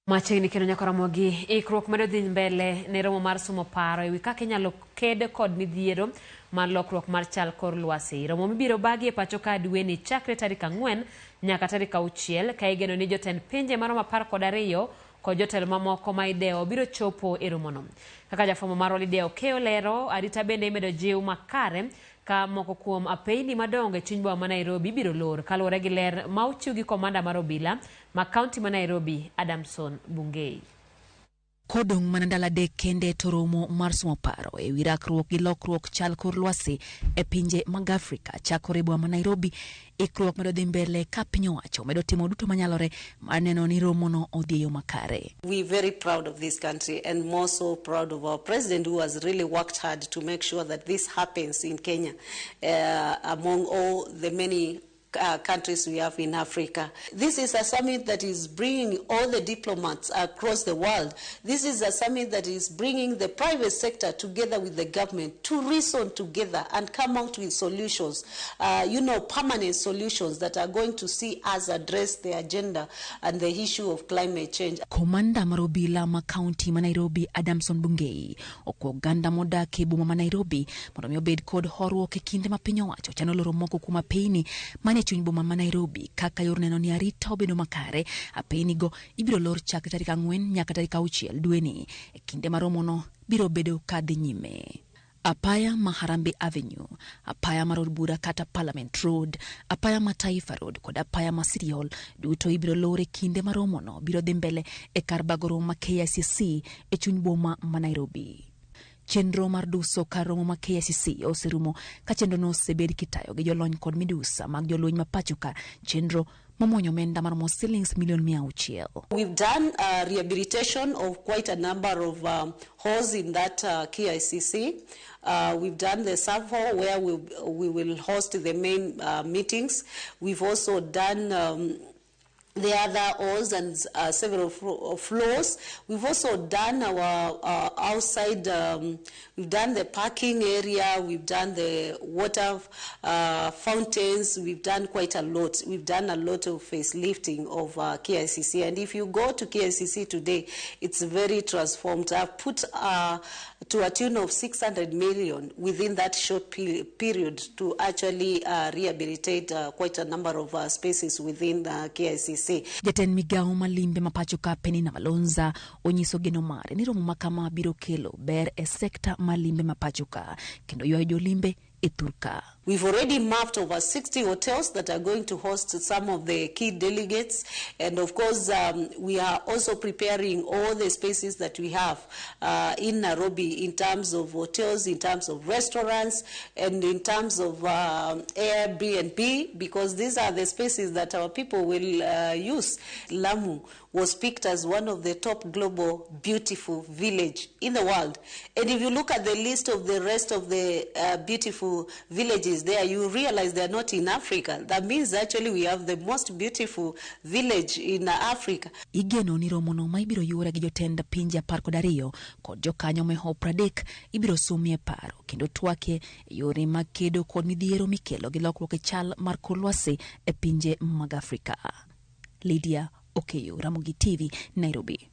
Machiegni kendo nyaka romo gi ikruok medo dhi mbele ne romo mar sumo paro ewi kaka inyalo ked kod midhiero mar lokruok mar chal kor lwasi. Romo mibiro bagi e pacho ka dweni chakre tarik 4 nyaka tarik 6 ka igeno ni jotend pinje maromo 12 kod jotelo mamoko ma idewo biro chopo e romono. Kaka jafwambo marwa Lydia Okeyo lero, arita bende imedo jiw makare ka moko kuom apeyni madongo e chuny boma ma Nairobi ibiro lor kaluwore gi ler ma ochiw gi komanda mar obila ma kaunti ma Nairobi Adamson Bungei. Kodong' mana ndalo 3 kende to romo mar somo paro e wi rakruok gi lokruok chal kor lwasi e pinje mag Afrika chakore e boma ma Nairobi. Ikruok medo dhi mbele ka piny owacho medo timo duto manyalore mar neno ni romono odhi e yo makare. We very proud of this country and more so proud of our president who has really worked hard to make sure that this happens in Kenya, among all the many countries we have in Africa. This is a summit that is bringing all the diplomats across the world. This is a summit that is bringing the private sector together with the government to reason together and come out with solutions, permanent solutions that are going to see us address the agenda and the issue of climate change. Komanda mar obila ma kaunti ma Nairobi Adamson Bungei okwa oganda modak e boma ma Nairobi mondo mi obed kod horuok e kinde ma piny owacho chano loro moko kuom apeyni manie chuny boma ma Nairobi kaka yor neno ni arita obedo makare. Apeyni go ibiro lor chakre tarik 4 nyaka tarik 6 dweni e kinde ma romono biro bedo ka dhi nyime. Apaya ma Harambee Avenue, apaya mar od bura kata Parliament Road, apaya ma Taifa Road kod apaya ma City Hall duto ibiro lor e kinde ma romono biro dhi mbele e kar bago romo ma KICC e chuny boma ma Nairobi. Chenro mar duso kar romo ma KICC oserumo ka chenrono osebed kitayo gi jolony kod midusa mag jolweny ma pacho ka, chenro mamuonyo omenda maromo silings milion 600. We've done rehabilitation of quite a number of halls in that KICC. We've done the sub hall where we will host the main meetings. We've also done the other halls and several floors. We've also done our outside, we've done the parking area, we've done the water fountains, we've done quite a lot. We've done a lot of facelifting of KICC. And if you go to KICC today, it's very transformed. I've put to a tune of 600 million within that short period to actually rehabilitate quite a number of spaces within the KICC. Jatend migawo ma limbe ma pacho ka Penina Malonza onyiso geno mare ni romo ma kama biro kelo ber e sekta mar limbe ma pacho ka kendo ywayo jolimbe e thurka. We've already mapped over 60 hotels that are going to host some of the key delegates, and of course we are also preparing all the spaces that we have in Nairobi in terms of hotels, in terms of restaurants, and in terms of Airbnb, because these are the spaces that our people will use. Lamu was picked as one of the top global beautiful village in the world. And if you look at the list of the rest of the beautiful villages there, you realize they are not in Africa. That means actually we have the most beautiful village in Africa. Igeno ni romono ma ibiro yuore gi jotend pinje 12 kod jokanyo mohewo 30 ibiro somie paro kendo twake e yore mag kedo kod midhiero mikelo gi lokruok e chal mar kor lwasi e pinje mag Afrika. Lydia Okeyo, Ramogi TV, Nairobi.